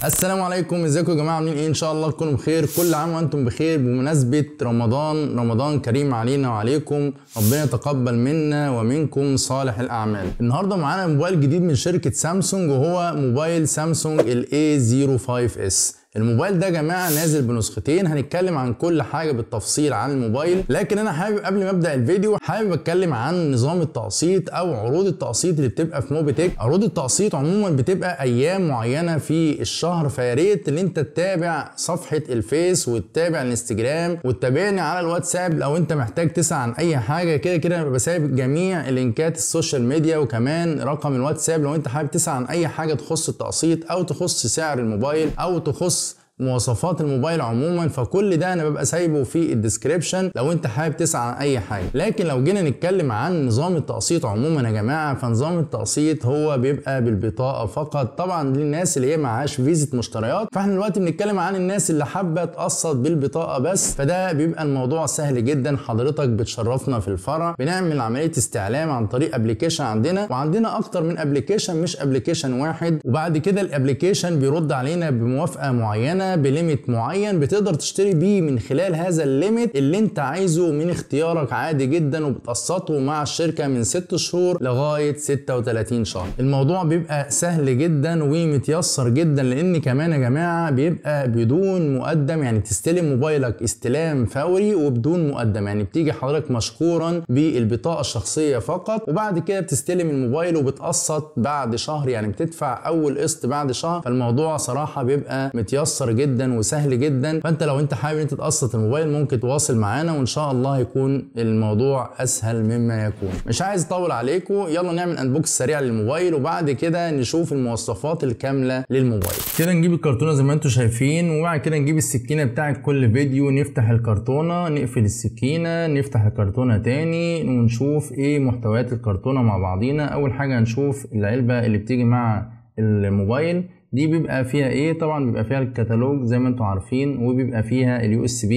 السلام عليكم، ازيكم يا جماعه؟ عاملين ايه؟ ان شاء الله تكونوا بخير. كل عام وانتم بخير. بمناسبة رمضان، رمضان كريم علينا وعليكم، ربنا يتقبل منا ومنكم صالح الاعمال. النهارده معانا موبايل جديد من شركة سامسونج، وهو موبايل سامسونج ال A05s. الموبايل ده يا جماعة نازل بنسختين، هنتكلم عن كل حاجة بالتفصيل عن الموبايل، لكن انا حابب قبل ما ابدا الفيديو حابب اتكلم عن نظام التقسيط او عروض التقسيط اللي بتبقى في موبيتك. عروض التقسيط عموما بتبقى ايام معينة في الشهر، فيا ريت ان انت تتابع صفحة الفيس وتتابع الانستجرام وتتابعني على الواتساب لو انت محتاج تسأل عن اي حاجة. كده كده ببقى سايب جميع لينكات ال social media وكمان رقم الواتساب لو انت حابب تسأل عن اي حاجة تخص التقسيط او تخص سعر الموبايل او تخص مواصفات الموبايل عموما، فكل ده انا ببقى سايبه في ال description لو انت حابب تسأل عن اي حاجة. لكن لو جينا نتكلم عن نظام التقسيط عموما يا جماعة، فنظام التقسيط هو بيبقى بالبطاقه فقط، طبعا للناس اللي هي معهاش فيزا مشتريات. فاحنا دلوقتي بنتكلم عن الناس اللي حابة تقسط بالبطاقه بس، فده بيبقى الموضوع سهل جدا. حضرتك بتشرفنا في الفرع، بنعمل عملية استعلام عن طريق application عندنا، وعندنا اكتر من application مش application واحد، وبعد كده ال application بيرد علينا بموافقة معينة ب limit معين بتقدر تشتري بيه من خلال هذا ال limit اللي انت عايزه من اختيارك عادي جدا، وبتقسطه مع الشركة من 6 شهور لغاية 36 شهر. الموضوع بيبقى سهل جدا ومتيسر جدا، لان كمان يا جماعة بيبقى بدون مقدم، يعني تستلم موبايلك استلام فوري وبدون مقدم، يعني بتيجي حضرتك مشكورا بالبطاقه الشخصية فقط، وبعد كده بتستلم الموبايل وبتقسط بعد شهر، يعني بتدفع اول قسط بعد شهر. فالموضوع صراحة بيبقى متيسر جدا وسهل جدا. فانت لو انت حابب انت تقسط الموبايل ممكن تواصل معانا، وان شاء الله يكون الموضوع اسهل مما يكون. مش عايز اطول عليكم، يلا نعمل unbox سريع للموبايل وبعد كده نشوف المواصفات الكاملة للموبايل. كده نجيب الكرتونه زي ما انتم شايفين، وبعد كده نجيب السكينة بتاعه كل فيديو، نفتح الكرتونه، نقفل السكينة، نفتح الكرتونه تاني، ونشوف ايه محتويات الكرتونه مع بعضينا. اول حاجة هنشوف العلبة اللي بتيجي مع الموبايل دي بيبقى فيها ايه. طبعا بيبقى فيها الكتالوج زي ما انتم عارفين، وبيبقى فيها ال USB،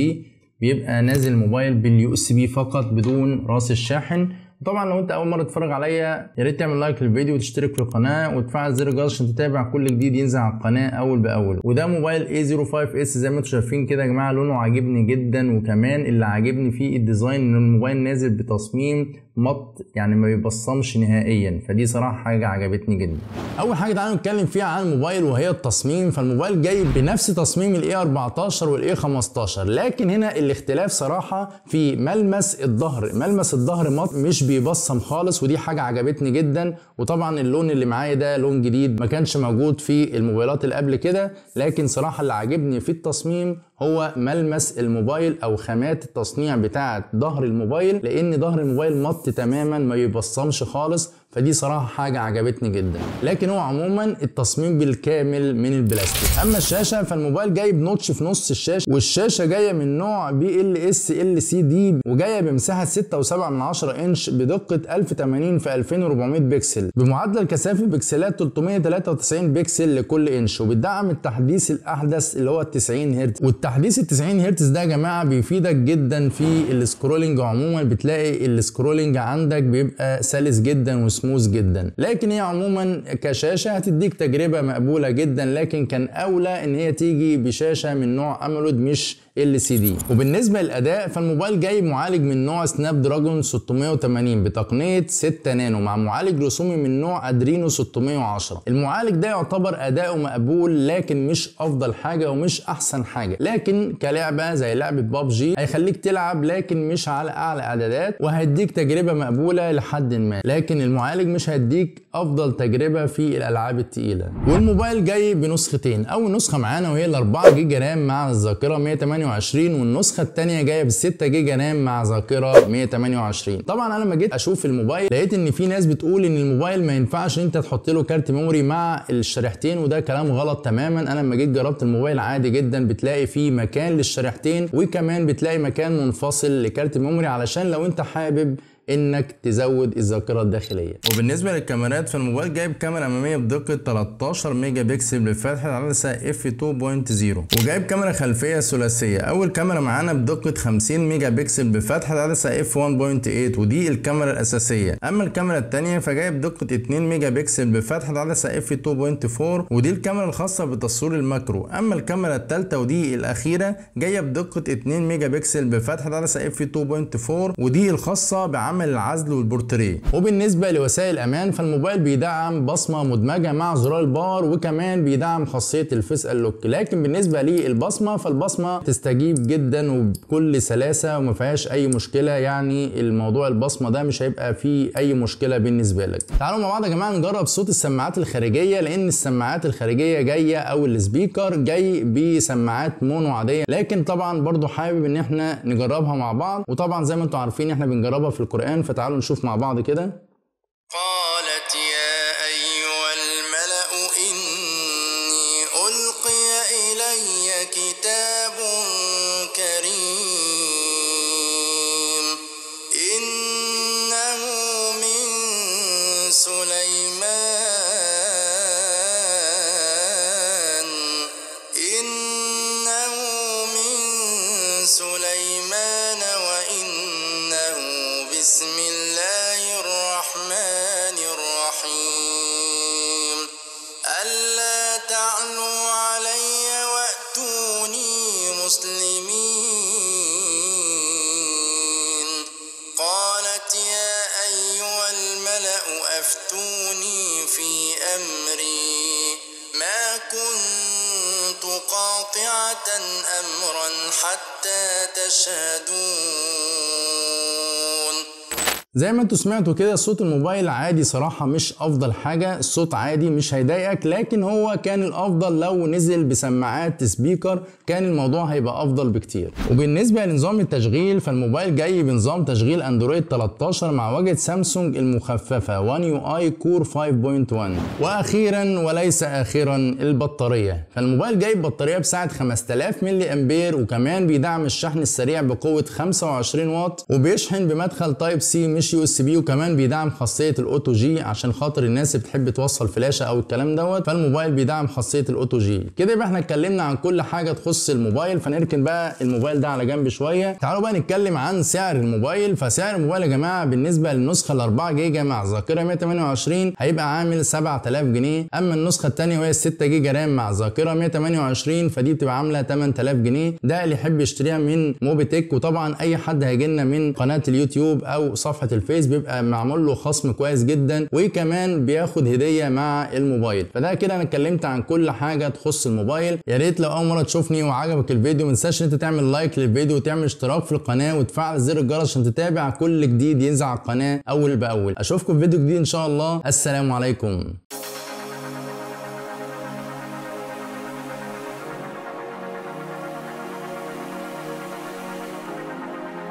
بيبقى نازل موبايل بال USB فقط بدون راس الشاحن. طبعا لو انت اول مرة تتفرج عليا يا ريت تعمل like للفيديو وتشترك في القناة وتفعل زر الجرس عشان تتابع كل جديد ينزل على القناة اول باول. وده موبايل A05s زي ما انتم شايفين كده يا جماعة، لونه عاجبني جدا، وكمان اللي عاجبني فيه ال design ان الموبايل نازل بتصميم matte، يعني ما بيبصمش نهائيا، فدي صراحة حاجة عجبتني جدا. اول حاجة تعالوا نتكلم فيها عن الموبايل وهي التصميم. فالموبايل جاي بنفس تصميم ال A14 وال A15، لكن هنا الاختلاف صراحة في ملمس الظهر. ملمس الظهر matte مش بيبصم خالص، ودي حاجة عجبتني جدا. وطبعا اللون اللي معايا ده لون جديد ما كانش موجود في الموبايلات اللي قبل كده، لكن صراحة اللي عجبني في التصميم هو ملمس الموبايل او خامات التصنيع بتاعه ظهر الموبايل، لان ظهر الموبايل matte تماما ما بيبصمش خالص، فدي صراحة حاجة عجبتني جدا. لكن هو عموما التصميم بالكامل من البلاستيك. اما الشاشة فالموبايل جايب notch في نص الشاشة، والشاشه جاية من نوع بي ال اس ال سي دي، وجاية بمساحة 6.7 انش بدقة 1080 في 2400 بكسل، بمعدل كثافة بكسلات 393 بكسل لكل انش، وبتدعم التحديث الاحدث اللي هو 90 هرتز. والتحديث ال 90 هرتز ده يا جماعة بيفيدك جدا في ال scrolling عموما، بتلاقي ال scrolling عندك بيبقى سلس جدا وسموث جدا. لكن هي عموما كشاشه هتديك تجربه مقبولة جدا، لكن كان اولى ان هي تيجي بشاشة من نوع AMOLED مش LCD. وبالنسبة للاداء فالموبايل جاي معالج من نوع Snapdragon 680 بتقنية 6 نانو مع معالج رسومي من نوع Adreno 610. المعالج ده يعتبر اداؤه مقبول، لكن مش افضل حاجة ومش احسن حاجة، لكن كلعبة زي لعبه بابجي هيخليك تلعب لكن مش على اعلى اعدادات، وهيديك تجربه مقبولة لحد ما، لكن المعالج مش هيديك افضل تجربه في الالعاب الثقيلة. والموبايل جاي بنسختين، اول نسخه معانا وهي ال 4 جيجا RAM مع الذاكرة 128، والنسخة الثانية جاية ب 6 جيجا RAM مع ذاكره 128. طبعا انا لما جيت اشوف الموبايل لقيت ان في ناس بتقول ان الموبايل ما ينفعش انت تحط له كارت memory مع الشريحتين، وده كلام غلط تماما. انا لما جيت جربت الموبايل عادي جدا، بتلاقي فيه مكان للشريحتين، وكمان بتلاقي مكان منفصل لكارت memory، علشان لو انت حابب انك تزود الذاكرة الداخلية. وبالنسبة للكاميرات فالموبايل جايب كاميرا امامية بدقة 13 ميجا بكسل بفتحه عدسة F 2.0، وجايب كاميرا خلفية ثلاثية. اول كاميرا معانا بدقة 50 ميجا بكسل بفتحه عدسة F 1.8 ودي الكاميرا الاساسية. اما الكاميرا الثانية فجايب دقه 2 ميجا بكسل بفتحه عدسة F 2.4 ودي الكاميرا الخاصة بتصوير ال macro. اما الكاميرا الثالثة ودي الاخيرة جاية بدقة 2 ميجا بكسل بفتحه عدسة F 2.4 ودي الخاصة بعمل العزل والبورتريه. وبالنسبة لوسائل الامان فالموبايل بيدعم بصمة مدمجه مع زرار ال power، وكمان بيدعم خاصية ال face unlock. لكن بالنسبة للبصمه فالبصمه تستجيب جدا وبكل سلاسة وما فيهاش اي مشكلة، يعني الموضوع البصمة ده مش هيبقى فيه اي مشكلة بالنسبة لك. تعالوا مع بعض يا جماعة نجرب صوت السماعات الخارجية، لان السماعات الخارجية جاية او ال speaker جاي بسماعات mono عادية، لكن طبعا برضو حابب ان احنا نجربها مع بعض، وطبعا زي ما انتم عارفين احنا بنجربها في القرآن، فتعالوا نشوف مع بعض كده. قالت يا أيها الملأ إني ألقي إلي كتاب كريم إنه من سليمان إنه من سليمان وإنه بسم الله الرحمن الرحيم ألا تعلوا علي وأتوني مسلمين. قالت يا أيها الملأ أفتوني في أمري ما كنت قاطعة أمرا حتى تشهدون. زي ما انتوا سمعتوا كده صوت الموبايل عادي صراحة، مش افضل حاجة، الصوت عادي مش هيضايقك، لكن هو كان الافضل لو نزل بسماعات speaker كان الموضوع هيبقى افضل بكتير. وبالنسبة لنظام التشغيل فالموبايل جاي بنظام تشغيل اندرويد 13 مع واجهة سامسونج المخففة 1 UI Core 5.1. واخيرا وليس اخرا البطارية، فالموبايل جاي ببطارية بسعة 5000 ملي امبير، وكمان بيدعم الشحن السريع بقوة 25 واط، وبيشحن بمدخل Type C مش USB، وكمان بيدعم خاصية ال OTG عشان خاطر الناس اللي بتحب توصل فلاشه او الكلام دوت، فالموبايل بيدعم خاصية ال OTG. كده يبقى احنا اتكلمنا عن كل حاجة تخص الموبايل، فنركن بقى الموبايل ده على جنب شوية. تعالوا بقى نتكلم عن سعر الموبايل. فسعر الموبايل يا جماعة بالنسبة للنسخه ال 4 جيجا مع ذاكره 128 هيبقى عامل 7000 جنيه، اما النسخة الثانية وهي 6 جيجا RAM مع ذاكره 128 فدي بتبقى عامله 8000 جنيه. ده اللي يحب يشتريها من موبيتك، وطبعا اي حد هيجي لنا من قناة اليوتيوب او صفحة الفيس بيبقى معمول له خصم كويس جدا، وكمان بياخد هديه مع الموبايل. فده كده انا اتكلمت عن كل حاجة تخص الموبايل. يا ريت لو اول مرة تشوفني وعجبك الفيديو ما تنساش ان انت تعمل like للفيديو وتعمل اشتراك في القناة وتفعل زر الجرس عشان تتابع كل جديد ينزل على القناة اول باول. اشوفكم في فيديو جديد ان شاء الله. السلام عليكم.